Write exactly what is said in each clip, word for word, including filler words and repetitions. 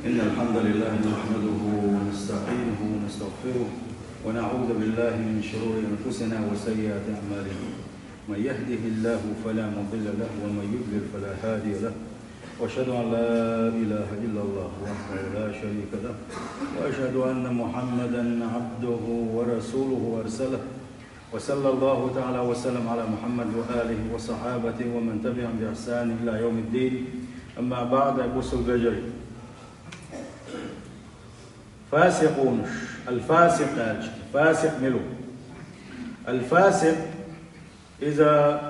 إن الحمد لله نحمده ونستعينه ونستغفره، ونعوذ بالله من شرور أنفسنا وسيئات أعمالنا. من يهده الله فلا مضل له، ومن يضلل فلا هادي له. وأشهد أن لا إله إلا الله وحده لا شريك له، وأشهد أن محمدا عبده ورسوله أرسله. وصلى الله تعالى وسلم على محمد وآله وصحابته ومن تبعهم بإحسان إلى يوم الدين. أما بعد، أبو سلبجري. Фасикъунаш. Аль-фасикъ аьлча, фасикъ мила ву? Аль-фасикъ, иза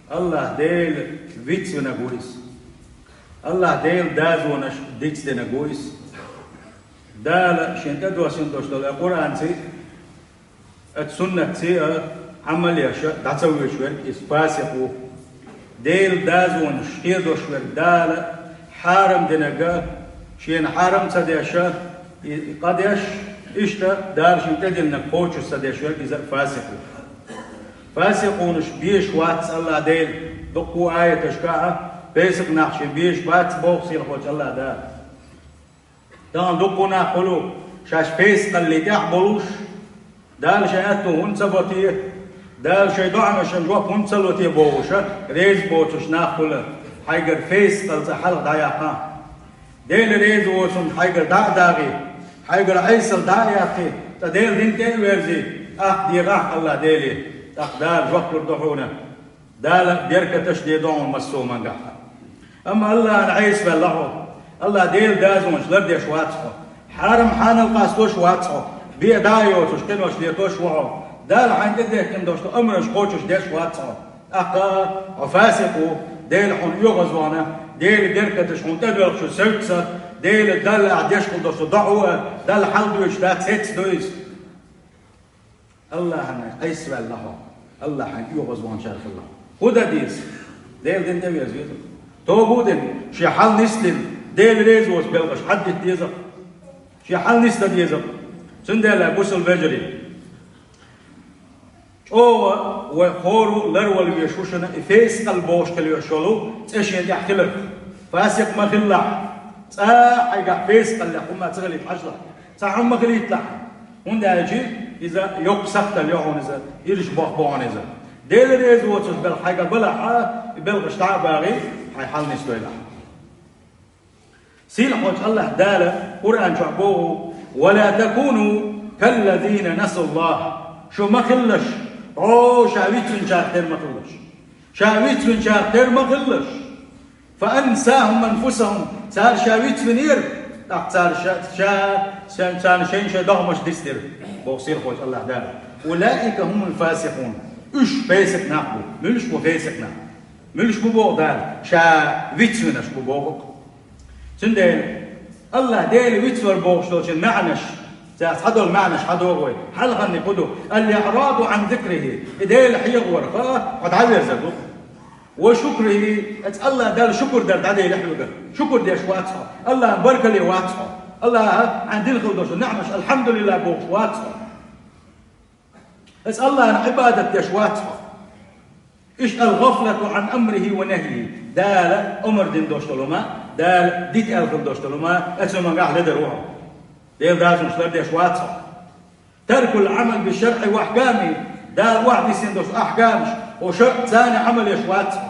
АллахӀ Дела вицвинарг ву иза. АллахӀ Дела дазонаш дицдинарг ву иза. Дала шен тӀадоссийна долуш долу Къуръанций, оцу суннатций а Ӏамал еш а дӀа ца вуьйш верг иза фасикъ ву. Делан дазонаш хедош верг, Дала хьарам динарг а, шена хьарам ца деш а, и къа деш, иштта Дала шена тӀедиллинарг кхочуш ца деш верг, иза а фасикъ ву. Фасикъунаш безаш вац АллахӀ Дела, дуккха а аяташкахь а, фасикъ нах шен безаш бац боху сийлахьчу АллахӀ Дала. Тахана дуккха а нах хуьлу шаьш фасикъаллин тӀехь болуш, Дала шайн аьтту хӀунда ца бо те, Дала шайн доӀанашна жоп хӀунда ца ло те бохуш а, реза боцуш нах хуьлу, хьайгара фасикъалла цӀа хьалха дӀаяккха. Дела реза воцург хьайгара дӀа а дагӀий, хьайгара Ӏесалла дӀа а яккхий, цкъа Делан дин тӀе а верзий, тӀаккха дехахь АллахӀ Деле, тӀаккха Дала жоп лур ду хьуна. Дала беркаташ дийр ду хьуна массо а мангахь. Амма АллахӀана Ӏеса ваьлла хьо, АллахӀ Делан дазонаш лардеш вац хьо, хьарам хьанал къасталуш вац хьо, бен дӀа а йоцуш, къинош летош ву хьо, Дала хьайна тӀедехкина долуш долу амраш кхочуш деш вац хьо. ТӀаккха хьо фасикъ ву, Дела хьуна оьгӀазвахана, Делан беркаташ хьуна тӀедоьлхучу севцца, Дела Далла ахь деш хила долуш долу доӀа а, Далла хьалдоьжуш дац, хӀетта ду иза. АллахӀана Ӏеса ваьлла хьо, АллахӀана оьгӀазваханчарах хилла хьо. ХӀун дан деза? Делан дин тӀе веза веза. Тоба а дина, шен хьал нисдина, Дела реза воцу белхаш хьаддита деза. Шен хьал нисдан деза. Цундела, бусалба вежарий, чӀогӀа вай хӀора а ларвала везаш ву шуна и фасикъалла бохуш хила везаш волу цӀе шен тӀехь хиларх. Фасикъ ма хилалахь, цкъа а хьайгахь фасикъаллех хӀумма ца хилийта хьажалахь. Цхьа хӀума ма хилийталахь. ХӀунда аьлча иза йоккха сахталла ю хьуна иза, ирча боху бу хьуна иза. Дела реза воцуш белхаш хьайгахь балахь а, и белхаш дӀа а багӀий, хьайн хьал нисдойлахь. Сийлахьчу АллахӀ Дала Къуръан чохь боху: «Ва ла такуну каллазина насуллахӀ». Шу ма хилалаш, хьо ша вицвинчарах тера ма хилалаш. Ша вицвинчарах тера ма хилалаш. «Фа ансахум анфусахум». Цара ша вицвинера, тӀаккха цара ша, ша, ша, царна шайн-шайн догӀмаш дицдира, боху сийлахьчу АллахӀ Дала. «Улаика хумул фасикъун». Уьш фасикъ нах бу. Муьлш бу фасикъ нах? Муьлш бу боху Дала? Ша вицвинарш бу боху. Цундела АллахӀ Дела вицвар бохуш долчун маьӀнаш, цара цхьадолу маьӀнаш хьадогӀу вай. Хьалхарни кху ду: «Аль-иъраду Ӏан зикрихӀи». И Дела хьехавар, хаа, хьо дӀаверзар ду. «Ва шукрихӀи», оцу АллахӀ Далла шукур дар дӀаделахь хьоьгара. Шукур деш вац хьо. АллахӀан баркалле вац хьо. АллахӀа хьайна дина хила долчу неӀматашна «Алхьамдулиллахь» бохуш вац хьо. Оцу АллахӀана Ӏибадат деш вац хьо. Иштта «аль-гӀафлату Ӏан амрихӀи ва нахьйихӀи». Дала омра дина долуш долу хӀума, Дала дита аьлла хила долуш долу хӀума, оцу хӀумангахь ледар ву хьо. Делан дазонаш лардеш вац хьо. «Таркул Ӏамал би шарӀи ва ахькамихӀи». Дала охьадиссина долуш ахькамаш, хьо шарӀ царна Ӏамал еш вац хьо.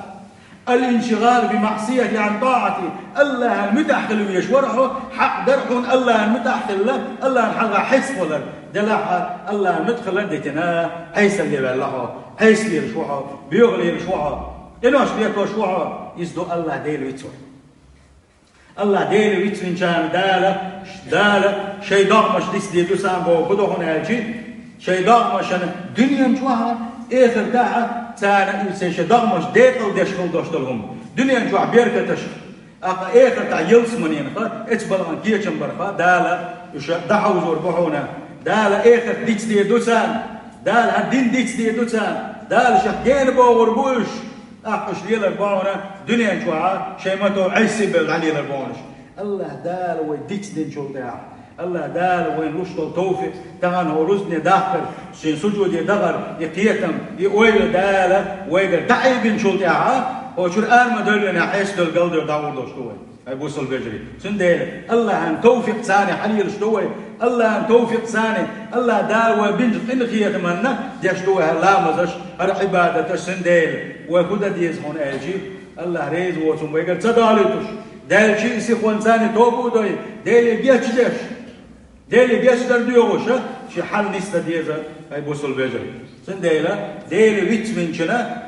«Аль-иншигӀал би маӀсиятихӀи Ӏан тӀаӀатихӀи». АллахӀана муьтӀахь хила везаш вара хьо, хьакъ дара хьуна АллахӀана муьтӀахь хилла, АллахӀана хьалха хьесап валар. Делахь а АллахӀана муьтӀахь хилар дитина, Ӏесалле ваьлла хьо, Ӏеса лелаш ву хьо, боьха лелаш ву хьо, къинош летош ву хьо. Иза ду АллахӀ Дела вицвар. АллахӀ Дела вицвинчарна Дала, Дала шайн догӀмаш дицдийр ду царна боху хӀун ду хьуна аьлча, шайн догӀмашна дуьнен чохь а, эхартахь а царна и шайн догӀмаш декъал деш хила долуш долу хӀума. Дуьнен чохь беркаташ, тӀаккха эхартахь ялсаманенах, эцу балхана кечам барх Дала уьш дӀахьовзор бу хьуна. Дала эхарт дицдийр ду царна, Дала хьан дин дицдийр ду царна, Дала шех гена богӀур бу уьш. ТӀаккха уьш лелар бу хьуна дуьнен чохь а, шайн мато Ӏессий белла дӀалелар бу хьуна уьш. АллахӀ Дала вай дицдинчул тӀаьхьа, АллахӀ Дала вайна луш долу товфикъ, тахана хӀо рузбане дахкар, шен сужуде дахар, и кхетам, и ойла Дала вайгара дӀаайбинчул тӀаьхьа, хӀо чуьра ара ма девллинехь, Ӏеса долу галдевр дӀагӀур долуш ду вай. Ай бусалба вежарий. Цундела Аллахьан тавфикъ царна хьалелаш ду вай. Аллахьан тавфикъ царна, Аллахь Дала вай бинчу къинхетаманна деш ду вай хӀара ламазаш, хӀара Ӏибадаташ. Цундела вай хӀун дан деза хьуна аьлчи, Аллахь реза воцун вайгара ца далуьйтуш, даьлчи и сихонца тоба а дой, Деле гечдеш. Деле гечдар доьгӀуша, ши хьал нисда деза, ай бусалба вежарий. Цундела Дела вицвинчина,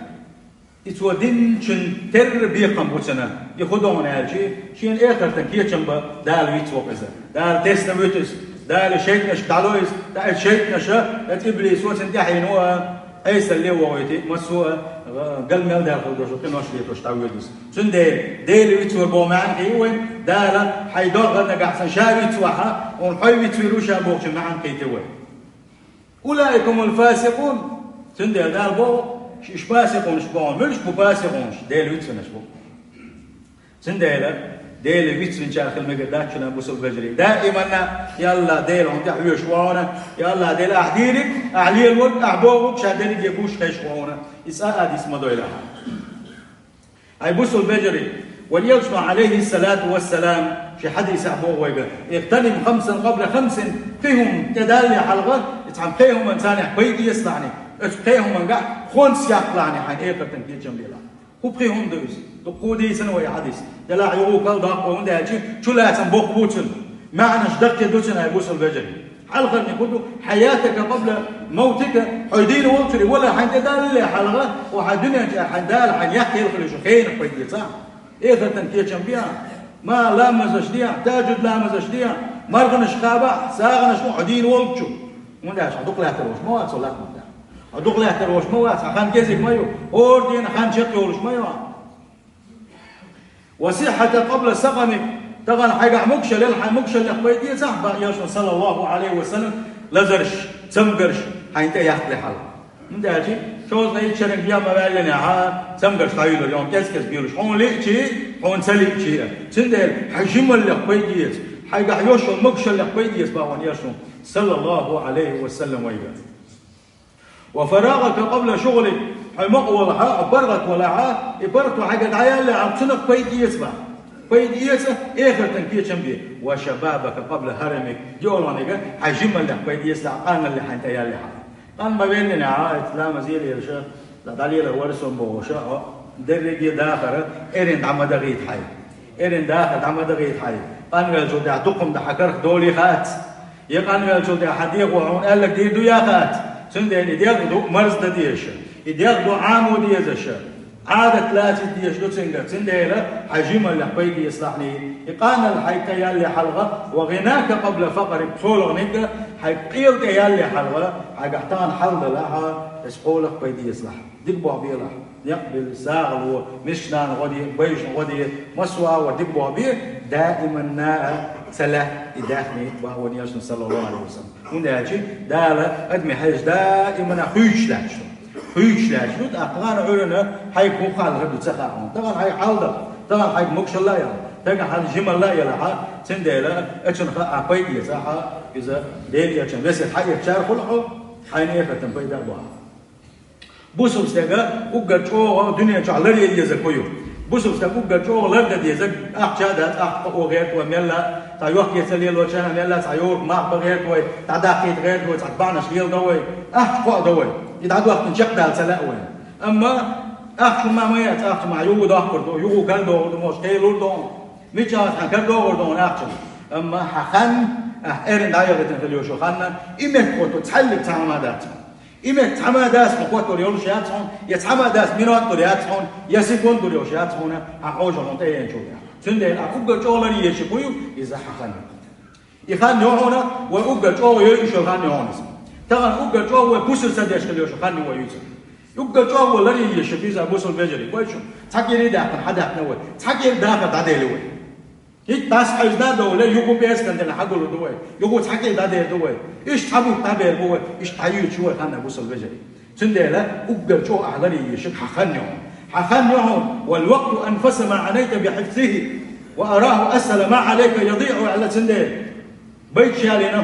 и цо динчун терра бекхам бу цуьнан. И хӀун ду хьуна аьлчи, шена эхартан кечам бан Дала вицву иза. Дала тесна вуьту иза. Дала шайтӀанаш дӀало иза. ТӀаккха шайтӀанаша, ткъа иблисо цунна тӀаьхьийна а, Ӏесалле вогӀийти, массо а, гал мел даьлла хила дош, къинош летош дӀавоьду иза. Цундела Дела вицвар боху маьӀна кхин ю вайн, Дала хьайн догӀа нагахь санна ша вицвахьа, хьуна хьо вицвийр ву ша бохучун маьӀна кхийти вай. «Улаика хумул фасикъун». Цундела Дала боху, иш пасикъунаш боху, муьлш бу пасикъунаш, Дела вицвинарш бу. Цундела Дела вицвинчарах хила мегар дац шуна, бусалба вежарий. Даиманна, я Аллахь, Дела хьуна тӀехь вуьйш ву хьуна, я Аллахь, Дела, ахь дийриг, ахь лелорг, ахь бохург ша дерриге гуш хезаш ву хьуна. Иза а дис ма дойла хьан. Ай бусалба вежарий, вайн Элчано, Ӏалайхиссалату вассалам, ши хьадисехь боху вайга: «Игътаним хамсан къабла хамсин», пхи хӀума тӀедалле хьалха, и цхьана пхи хӀуманца пайда эцалахьний, оцу пхи хӀумангахь хӀонс яккхалахьний, хьайн эхартан кечам белахь. ХӀун пхи хӀума ду иза? Дукха дийцина вай хьадис. Делахь юха кхал доккху, хӀунда аьлча чулацам боккха бу цуьнан. МаьӀнаш даккхий ду цуьнан, ай бусалба вежарий. Хьалхарниг хӀун ду? «Хьаятака къабла мавтика», хьо дийна волчуьра вала хьайн тӀедаллале хьалха, хьо хьайн дуьнен чу хьайн Дала хьайн яккхийла хила йолчу хенах пайда эцахь. Эхартан кечам бехьа, ма ламазаш дехьа, тахӀажжуд ламазаш дехьа, марханаш кхабахь, сагӀанаш ма хьо дийна волчу. ХӀунда аьлча хьо дукха лаьттар волуш ма вац цо лакхаматта. Хьо дукха лаьттар волуш ма вац, хьан хан кӀезиг ма ю, хӀора дийнахь хан чекхйолуш ма ю хьан. «Ва сиххьата къабла сакъамик», тахана хьайгахь могушалла елахь, хьайн могушаллех пайда эцахь, боху Элчано, саллаллаху Ӏалайхи ва саллам, лазарш, цамгарш хьайна тӀе яккхале хьалха. ХӀунда аьлча шовзткъе итт шеран бен ма ваьллинехь, цамгарш дӀайоьллур ю хьуна кӀез-кӀезиг белуш, хьуна лиъчий, хьуна ца лиъчий а. Цундела хьайн жималлех пайда эца, хьайгахь йолуш йолу могушаллех пайда эца, боху вайн Элчано, саллаллаху Ӏалайхи ва саллам, вайга. «Ва фарагӀака къабла шугӀлик», хьо мукъа валахь, хьо паргӀат валахь, и паргӀато хьайгара дӀаяллале хьалха, цунах пайда эца, боху. Пайда эца, эхартан кечам бе. «Ва шабабака къабла хӀарамик», диъолгӀаниг хьайн жималлех пайда эцалахь, къаналле хьайна тӀеяллале хьалха. Къан ма веллинехь, ламаз елаелаш, дӀалелар вара со бохуш, хьо дерриге а дахар эрна дӀа ма дахийта хьайн. Эрна дахар дӀа ма дахийта хьайн. Къанвеллачул тӀаьхьа дукха хӀума дан хьан карах долий хац. Я къанвеллачул тӀаьхьа хьан дегӀо хьуна аьлларг дийр ду, яхац. Цундела и дегӀ ду марздан дезаш, и дегӀ ду Ӏамо дезаш, Ӏадат лаца дезаш ду цуьнгара. Цундела хьайн жималлех пайда эцалахьний, и къаналла хьайга тӀеяллале хьалха. «Ва гӀинака къабла факърик», кхоалгӀаниг хьайга къайла тӀеяллале хьалха, хьайгахь тахана хьал далахь, иза кхоалгӀа пайда эцалахь. Дика болх белахь, некъ билла, сагӀа ло, мискачу нахана гӀо де, байшна гӀо де, массо а агӀор дика болх бе, даиманна а ца лаьтта и даьхни, боху вайн Элчано, саллаллаху Ӏалайхи ва саллам. ХӀунда аьлча Дала адамийн хьежа даиманна хуьйцуш лаьтташ ду. Хуьйцуш лаьтташ ду, тӀаккха тахана Ӏуьйранна хьайга хӀун хьал хир ду ца хаьа хьуна. Тахана хьайга хьал дара, тахана хьайга могушалла а яра, тахана хьайна жималла а елахь, цундела оцунах а пайда эцахь, иза Делан Элчан весет хьаэцчара хуьлу хьо, хьайна эхартан пайда а бу хьан. Бусалба стеган уггар чӀогӀа дуьнен чохь ларъян езарг хӀун ю? Бусалба стеган уггар чӀогӀа лардан дезарг ахча а дац, ахча кхоа гӀерта вай мелла а, цхьа йохкаца лелочарна мелла а, цхьа йогӀург марха бан гӀерта вай, дӀадаккхийта гӀерта вай, цхьа бахьанаш леладо вай, ахча кхоа до вай. И дӀадоьхкина чекхдала ца лаьа вайна. Амма ахча хӀума ма яц, ахча ма юха доккхур ду, юха карладогӀур ду, моша кхелур ду. Мичахь хьан карладогӀур ду ахча? Амма хьан хан, ахь эрна дӀаяхийтина хила йолчу ханна, и меттахӀотто цхьаьллиг цхьа хӀума дац хьуна. И метта цхьа ма дац хьуна, хоттур йолуш яц хьуна, я цхьа ма дац минот дур яц хьуна, я секунд дур йолуш яц хьуна, хьан хьожа хьуна тӀееанчул тӀаьхьа. Цундела ахь уггар чӀогӀа ларъян езарг хӀун ю, иза хьан хан ю. И хан ю хьуна, вай уггар чӀогӀа йойуш йолу хан ю хьуна иза. Тахана уггар чӀогӀа вай пусар ца деш хила йолчу хан ю вай иза. Уггар чӀогӀа вай ларъян езарг иза, бусалба вежарий, гой шуна. Цхьа кӀира даьккхина хьадаьккхина вай, цхьа кӀира дахар дӀаделла вай. ХӀинца дӀасахьаьжна а довлий, юха пӀераскан дина хьагулур ду вай, юха цхьа кӀира дӀадер ду вай, иштта цхьа бутт дӀабер бу вай, иштта дӀайоьдуш ю вай хан, бусалба вежарий. Цундела уггар чӀогӀа ахь ларъян езарг хьан хан ю хьуна. Хьан хан ю хьуна, «Вал вакъту анфасу ма Ӏанайта би хьифзихи, ва араху асхьала ма Ӏалайка ядиӀу», аьлла цундела. Байташ ялийна.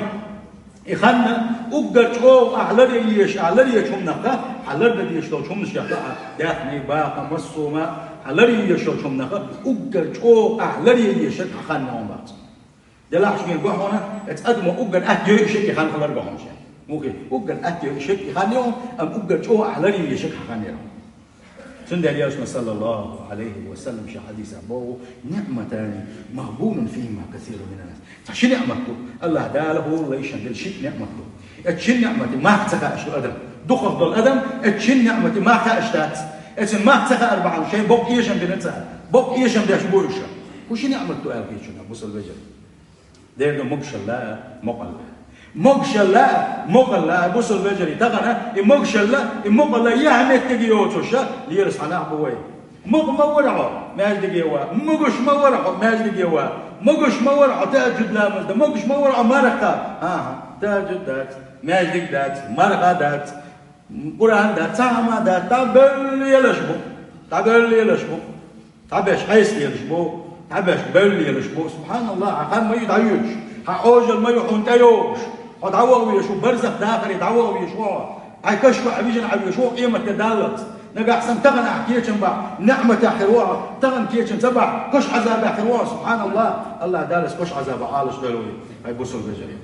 И хан уггар чӀогӀа ахь ларъян езаш, ахь ларъечу хӀуманах, хьан лардан дезаш долчу хӀуманашех ахь даьхни, баха, массо а ма Ларъеш йолча хӀуманах уггар чӀогӀа ахь ларъеш йолаш хьан хан я хьуна бац. Делахь шуна гу хьуна, эцу адамо уггар атта йойуш йолаш хан хилар гу хьуна шен. Мухи, уггар атта йойуш йолаш хан я хьуна, амма уггар чӀогӀа ахь ларъеш йолаш хьан хан я хьуна. Цундела Элчано, саллаллаху Ӏалайхи ва саллам, шен хьадисехь боху: «نعمتان مغبون فيهما كثير من الناس». Цхьа ши ниӀмат ду, АллахӀ Дала хӀора лайшна делла ши ниӀмат ду. Эцу шин ниӀматан мах ца хаьаш ду адам. Дукхах долу адам эцу шин ниӀматан мах хаьаш дац. Эцун мах ца хаар бахьана шайн боккха эшам бина цара. Боккха эшам деш бу уьш. ХӀун ши ниӀмат ду аьлла хеташ ду, бусалба вежарий? Дера ду, могушалла, мукъалла. Могушалла, мукъалла, бусалба вежарий, тахана и могушалла, и мукъалла яхьа меттиг йоцуш лелаш цхьа нах бу вай. Мукъа ма вара хьо, маьждиге ван. Могуш ма вара хьо, маьждиге ван. Могуш ма вара хьо, тахӀажжуд ламаз дан. Могуш ма вара хьо, марха. ХӀан-хӀа, тахӀажжуд дац, маьждиг дац, марха дац, Къуръан дац, цхьа хӀума дац, дӀабевлла елаш бу. ДӀабевлла елаш бу. ДӀабеш хьесап елаш бу. ДӀабеш бевлла елаш бу. СубхьаналлахӀ, хьан хан ма ю дӀайоьдуш. Хьан Ӏожалла ма ю хьуна тӀейогӀуш. Хьо дӀаваха везаш ву, барзах дахаре дӀаваха везаш ву хьо. Хьайн каш чу хьан вижина хьан везаш ву, къематде даллалц. Нагахь санна тахана ахь кечам бахь, ниӀматехь хир ву хьо, тахана кечам ца бахь, каш Ӏазабехь хир ву хьо, субхьаналлахӀ. АллахӀ Дала каш Ӏазабах Ӏалашдойла вай, хӀай бусалба вежарий.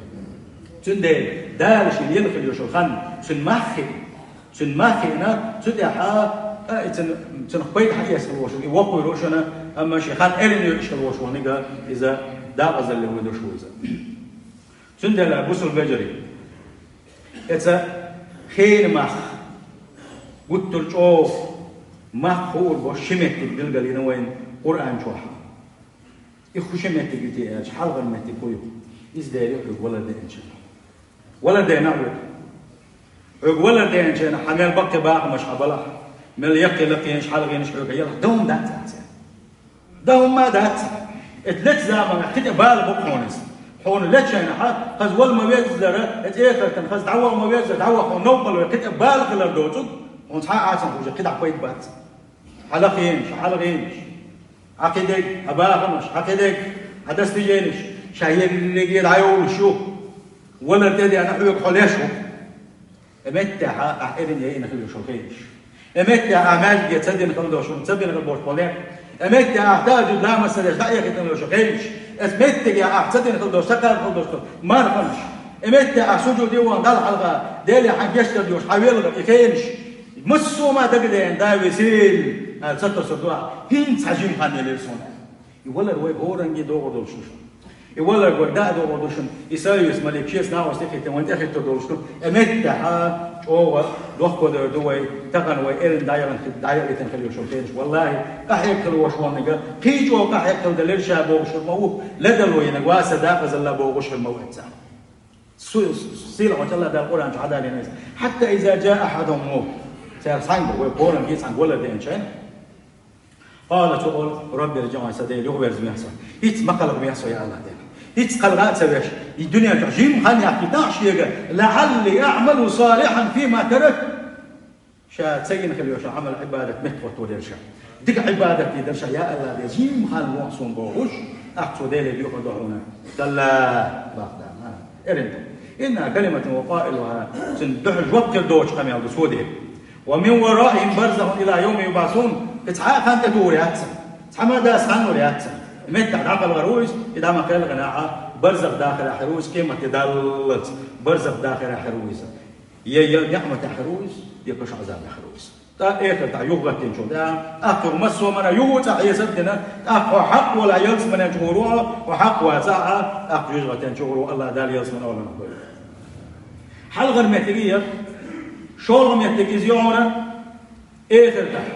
Цундела Дала шена елла хила йолуш йолу хан, цуьнан мах хиъна, цуьнан мах хиъна, цу тӀехь а, и цуьнан, цуьнах пайда хьаэца хила волуш ву, и воккхавийр ву шуна, амма шен хан эрна йойуш хила волуш волниг иза декъазалле вуьйдуш ву иза. Цундела, бусалба вежарий, эца хенан мах, гуттар а чӀогӀа мах хуур болуш ши меттиг билгалйина вайна Къуръан чохь. И хӀун ши меттиг ю те аьлча, хьалхара меттиг хӀун ю? Иза дер ю хьоьга валар деанча. Валар деана хьоьга. Хьоьга валар деанча хьан мел баккхий бахамаш хьан балахь, мел яккхий лакхенаш, хьалхенаш хьоьга ялахь, дан хӀума дац ахь церан. Дан хӀума дац. Эцу лечу заманахь кхин тӀе бала бу хьуна иза. Хьуна лечу хенахь, хаза вала ма веззара, эцу эхартана хаза дӀаваха ма веззара, дӀаваха хьуна новкъарло, кхин тӀе бала хилар доцург, хьуна цхьа а Ӏацам хууш кхидӀа пайда бац. Хьан лакхенаш, хьан хьалхенаш, хьан кхидерг, хьан бахамаш, хьан кхидерг, хьан достиженеш, ша ерриге дӀайовлуш ю. Валар тӀедеана хьоьга хьо леш ву. И меттехь ахь эрна яйина хила йиш йолу хенаш. И меттехь ахь маьждиге ца дина хила долуш, ца бина хила болуш болу некъ. И меттехь ахь тахӀажжуд ламаз ца деш дӀаэхийтина йолуш йолу хенаш. Эцу меттиге ахь ца дина хила долуш, ца кхаьбна хила долуш долу марханаш. И меттехь ахь сужуде вахана Далла хьалха, Деле хьайн гечдар доьхуш, хьан велха и хенаш. Массо а ма дагадеана, да весел, аьлла, ца тосур ду ахь. ХӀинца хьан жима хан елира суна. И валар вай хӀоранге догӀур долуш ду шуна. И валар вай даа догӀур ду шуна. И Исаис малик шеца накъостий хӀиттина вайна тӀехӀиттур долуш ду. И меттехь чӀогӀа дохко дер ду вай, тахана вай эрна дӀаяхана хи-, дӀаяхийтина хила йолуш йолу хенаш. ВаллахӀи, къахьега хила волуш волниг, кхин чӀогӀа къахьега хила делира ша бохуш хир ма ву, ладала вайниг ва сан декъазалла бохуш хир ма ву эццахь. Су-, сийлахьчу АллахӀ Дала Къуръан чу хьадалийна иза. «Хьатта иза джаа ахьадахӀумул мавт». Цаьрга цхьаьнга, вай хӀоранге цхьаьнга валар деанча, къала, цо олу: «Рабби рджиӀун», сан Дела, юхаверза веза со. ХӀинца ма кхалха веза со, я АллахӀ Дела. ХӀинца кхалха а ца веш, и дуьнен чохь жимма хан яккхийта ахь шега, «лаӀалли аӀмалу салихьан фима таракт». Ша ца йина хила йолуш йолу Ӏамал, Ӏибадат меттахӀоттор дара ша. Дика Ӏибадат дийр дара ша, я АллахӀ Дела, жимма хан лохьа суна бохуш, ахь цо Деле доьхур ду хьуна. Калла, бакъда, ма, эрна ду. Иннаха калиматун хува къаилуха, цуьнан дуьхьал жоп хир доцу къамел ду цо дийр. «Ва мин вараихӀим барзахун ила явми юбӀасун». И цхьа а хан тӀетухур яц цуьнан. Цхьа ма дас хан лур яц цуьнан. И меттахь дӀакхалхар ву иза, и дӀа ма кхелхина ахь, барзах дахарехь хир ву иза, къематде даллалц барзах дахарехь хир ву иза. Я, я ниӀматехь хир ву иза, я каш Ӏазабехь хир ву иза. ТӀаккха эхартахь юхагӀаттийначул тӀаьхьа, тӀаккха юха массо а мара юха цӀа хьесап а дина, тӀаккха хьо хьакъ волахь ялсаманен чу гӀур ву хьо, хьо хьакъ вацахь а, тӀаккха жоьжахатен чу гӀур ву, АллахӀ Дала ялсаманин олаллах войла. Хьалхара меттиг и яра, шолгӀа меттиг иза ю хьуна, эхартахь.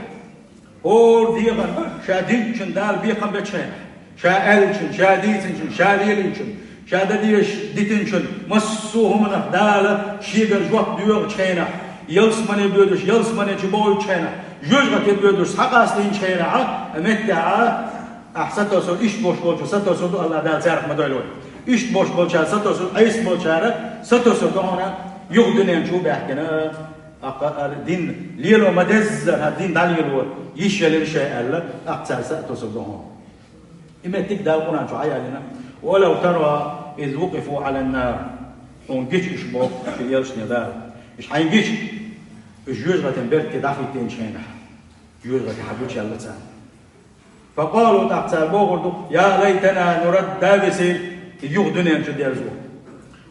ХӀора дегӀан ша динчун Дала бекхам бечу хенахь, ша аьллачун, ша дийцинчун, ша лелийначун, ша дан дезаш дитинчун, массо а хӀуманах Дала шегара жоп доьхучу хенахь, ялсамане боьдуш, ялсамане чу бовлучу хенахь, жоьжахате боьдуш, схьакъастийначу хенахь, а меттехь а, ахь сатосур, иштта болуш болчу сатосур ду, АллахӀ Дала царах ма дойла вай. Иштта болуш болчара сатосур, Ӏеса болчара сатосур ду хьуна, юха дуьнен чу баьхкина. ТӀаккха ара дин лело ма деззара, хӀара дин дӀалело йиш ялира шайн аьлла, тӀаккха цара са а тосур ду хьуна. И меттиг Дала Къуръан чу хьаялийна: «Ва лав тара из вукъифу Ӏалан нар». Хьуна гича уьш боху шен элчане Дала. Уьш хьайна гича, уьш жоьжахатин берте дӀахӀиттийначу хенахь, жоьжахате хьан гучуяьлла царна. فقالوا, тӀаккха цара бохур ду: يا ليتنا نرد, да весийла, юха дуьнен чу дерзо.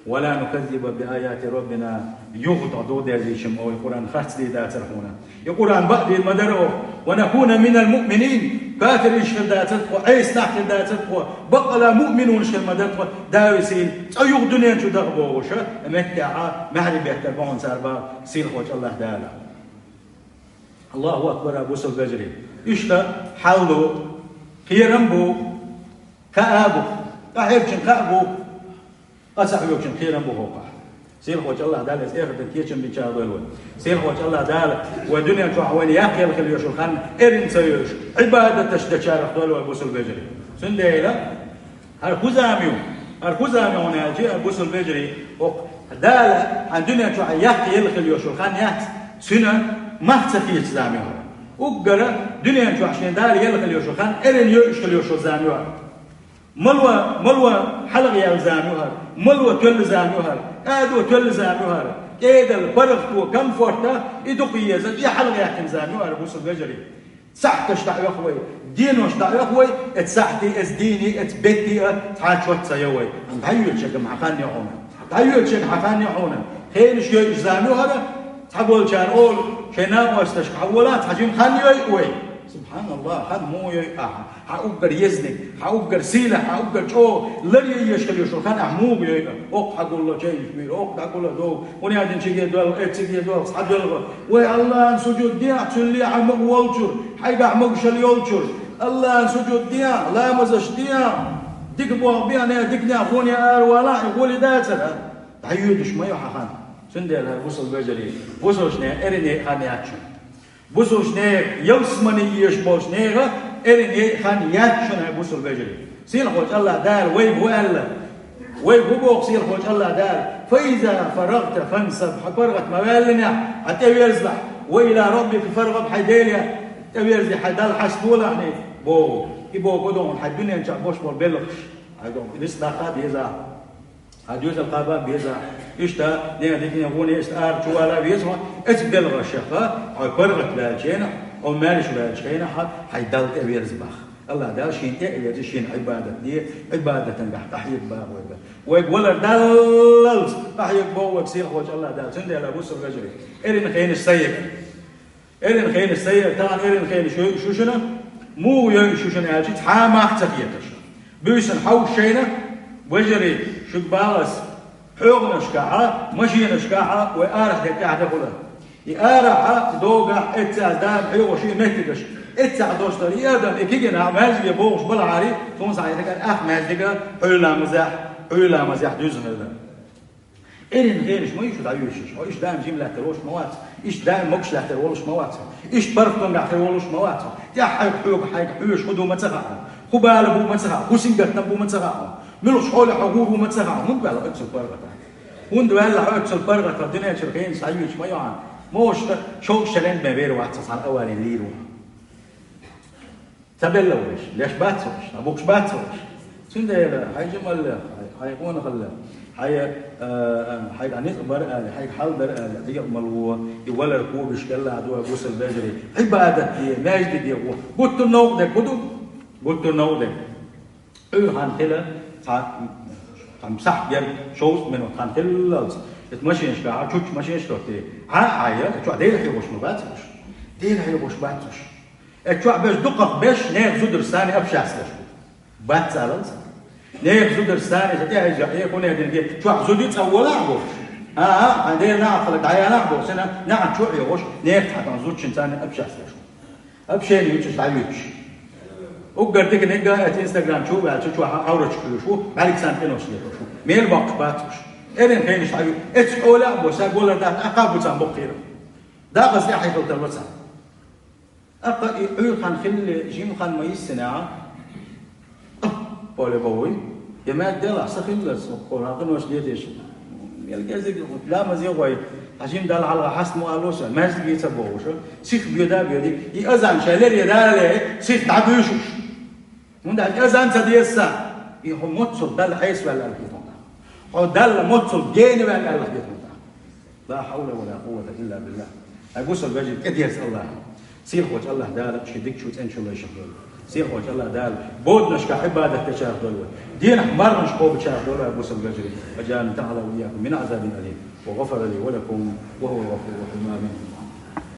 ولا نكذب بآيات ربنا, юха тӀе дерзийча ма вай Къуръан харц дийр дацара хьуна. И Къуръан бакъдийр ма дара оха. ونكون من المؤمنين, кафираш хир дацара тхо, Ӏеса нах хир дацара тхо, баккъала муъминунаш хир ма дара тхо, да весийла, цкъа юха дуьнен чу даха бохуш, меттехьа маьхьарий беттар бахьана цара баха сийлахьчу АллахӀ Дала. Аллаху акбар, бусалба вежарий. Иштта хьал ду, кхерам бу, кхаъ бу, къахьегчун кхаъ бу, къа ца хьоьгучун кхерам бу хӀокхахь. Сийлахьчу АллахӀ Дала иза эхартан кечам бинчарах дойла вай. Сийлахьчу АллахӀ Дала вай дуьнен чохь вайна яккхийла хила йолуш йолу хан эрна ца йойуш, Ӏибадаташ дечарах дойла вай, бусалба вежарий. Цундела хӀара хӀун зама ю? ХӀара хӀун зама ю хьуна аьлча, хӀара бусалба вежарий, хӀокху Дала хьан дуьнен чохь яккхийла хила йолуш йолу хан яц, цуьнан мах ца кхеташ зама ю хӀара. Уггара дуьнен чохь шен Дала елла хила йолуш йолу хан эрна йойуш хила йолуш йолу зама ю хӀара. Мало, мало хьалха яьлла зама ю хӀара, мало тоьлла зама ю хӀара, кӀадо тоьлла зама ю хӀара, кӀедалла, паргӀато, комфорта и дукха еза, и хьалха яьккхина зама ю хӀара, бусалба вежарий. Сахьташ дӀаоьху вай, денош дӀаоьху вай, эцу сахьтий, эцу дийний, эцу беттий а цхьа чот ца йо вай. Амма дӀайоьдучуьнга хьан хан ю хьуна. ДӀайоьдучуьнга хьан хан ю хьуна. Хенаш йойуш зама ю хӀара, цхьаболчара олу, шайн накъосташка хьан волахь, цхьа жима хан йойу вай. СубхьаналлахӀ, хан муха йойу ахьа? Хьан уггар езниг, хьан уггар сийлахь, хьан уггар чӀогӀа лар яйеш хила йолуш йолу хан ахьа муха йойу? Оккха хьан гулло чайнаш мийра, оккха дӀагулло догӀу, хӀунда аьлча циге доьлху, э, циге доьлху, цхьа доьлху. Вай, АллахӀан сужуд дехьа, цуьнан лехьа магаш волчуьра, хьайгахь магаш йолчуьра. АллахӀан сужуд дехьа, ламазаш дехьа, дика болх бехьа, диканехь, гӀонехь ара валахь, и гӀоле дацара. ДӀайоьдуш ма ю хьан хан. Цундела, хӀара бусалба вежарий, бусалбачу нехан эрна яйа хан яц шуна. Бусалбачу нехан, ялсамане езаш болчу нехан эрна яйа хан яц шуна, хӀай бусалба вежарий. Сийлахьчу АллахӀ Дала вайга хӀун аьлла? Вайга хӀун боху сийлахьчу АллахӀ Дала? فإذا فرغت فانصب, хьан паргӀат ма ваьллинехь, хьан тӀеверзалахь, وإلى ربك فارغب, хьайн Деле тӀеверзе, хьайн Далла хьаставолахь, боху. И боху ду хьуна хьайн дуьнен чохь болуш болу белхаш, хьайн ду хьуна рицкъ даккха а деза. Хьан доьзал кхаба а беза, иштта, нехан диканехь, гӀонехь иштта ара чу вала а веза хьо, эцу белхашха хьо паргӀат ваьллачу хенахь, хьо маьрша ваьллачу хенахь, хьайн Далла тӀеверза боху. АллахӀ Дала шена тӀе а верза, шена Ӏибадат де, Ӏибадатан гахь къахьега боху вайга. Вайга валар даллалц къахьега боху вайга сийлахьчу АллахӀ Дала. Цундела, бусалба вежарий, эрна хенаш ца яга. Эрна хенаш ца яга, тахана эрна хенаш йойуш ю шуна, муха йойуш ю шуна аьлча, цхьа а мах ца кхеташ. Буьйсанна хьовса шайна, вежарий, шуьга боху ас, хьоьгӀанашкахьа, машенашкахьа вай арахь дерг тӀаьхьа дан хуьлу. И арахьа, догахь, эццехь дама хьоьгӀуш и меттигаш, эццехь долуш дара и адам, и кегийнахь маьждиге бохуш балахьара, цунна схьа и дагара ах маьждига, хьуьйла мазехь, хьуьйла мазехь дуьзна хир дара. Эрна хенаш ма ю шу дӀайоьшуш. Хьо иштта даим жима лаьттар волуш ма вац. Иштта даим могуш лаьттар волуш ма вац. Иштта паргӀатонга хир волуш ма вац. ТӀаьхьа хьайга хьоьгу, хьайга хьоьжуш хӀун ду ма ца хаьа. ХӀун бала бу ма ца хаьа. ХӀун сингаттам бу ма ца хаьа. Муьлхачу хьолехь хьо гӀур ву ма ца хаьа. ХӀунда ваьлла хьо оццул паргӀатахь? ХӀунда ваьлла хьо оццул паргӀатахь? Дуьнен чуьра хенаш схьайоьдуш ма ю хьан. Мошта шовзткъа шеран бен вер вац, цхьана аварин лийр ву. Ца белла вайша, леш бац вайша, дӀабоккхуш бац вайша. Цундела хьайн жималлех, хьайн къонахаллех, хьайн, а, хьайга ницкъ бар аьлла, хьайга хьал дар аьлла, дегӀ мала ву, и валар кхобуш кӀелахь ду, бусалба вежарий. Ӏибадат де, маьждиге гӀо. Гуттар а новкъа дерг хӀун ду? Гуттар а новкъа дерг. Ӏуьйра хан хила, цхьа, цхьа сахьт герга, шовзткъа минот хан хиллалц. Эцу машенашкахьа, чуччу машенаш тохкий. Хьан а хьайя, чохь Дела хьоьгӀуш ма бац уьш. Дела хьоьгӀуш бац уьш. Э, чохь берш дукхах берш нехан зударш санна общаться деш бу. Бац алалца. Нехан зударш санна сан тӀехьа иза, э, хӀун дерг, чохь зуда ю, цӀа волахь бохуш. А, а, хьайн Дела неӀалт хиларг дӀаялахь бохуш, санна неӀалт чу а хьоьгӀуш, нехан цхьа тӀом зудчун санна общаться деш бу. Общение юьтуш дӀавуьтуш. Уггар диканиг а эцу Instagram чу а ваьлча, чохь хьан Ӏовраташ кхуьуш ву, бӀаьрг санна къинош летош ву. Мел боккхуш бац уьш. Эрна хенаш дӀавуьту. Эцу хьолехь а бо, сан голар дац, аккха а бу царна боккхийра. Дакъаза тӀаьхьахӀиттал тарло царна. ТӀаккха и Ӏуьйра хан хилале, жима хан ма йиссинехь, поле бовуй. Я маьждиг делахь, са хиллалц, хӀокхо хьан къинош летийша. Мел гезиг, ламазе гӀой, хьан жима Далла хьалха хьаста ма алалаш, маьждиге ца бохуш, сих боьда а боьдий, и азан шайн леръе далале, сих дӀабуьйшуш. ХӀунда аьлча азан ца деза сан, и хьо моццул Далла Ӏеса ваьлла аьлла хетта. Хьо Далла моццул гена ваьлла аьлла хетта. لا حول ولا قوة إلا بالله. Ай бусалба вежарий, тӀедерза АллахӀ. Сийлахьчу АллахӀ Дала шен дикачу цӀеначу лайшах дойла. Сийлахьча АллахӀ Дала боданашка Ӏибадат дечарах дойла вай. Дийнахьа марханаш кхобучарах дойла вай бусалба вежарий. أجارني الله تعالى وإياكم من عذاب أليم. وغفر لي ولكم وهو الغفور الرحيم. آمين.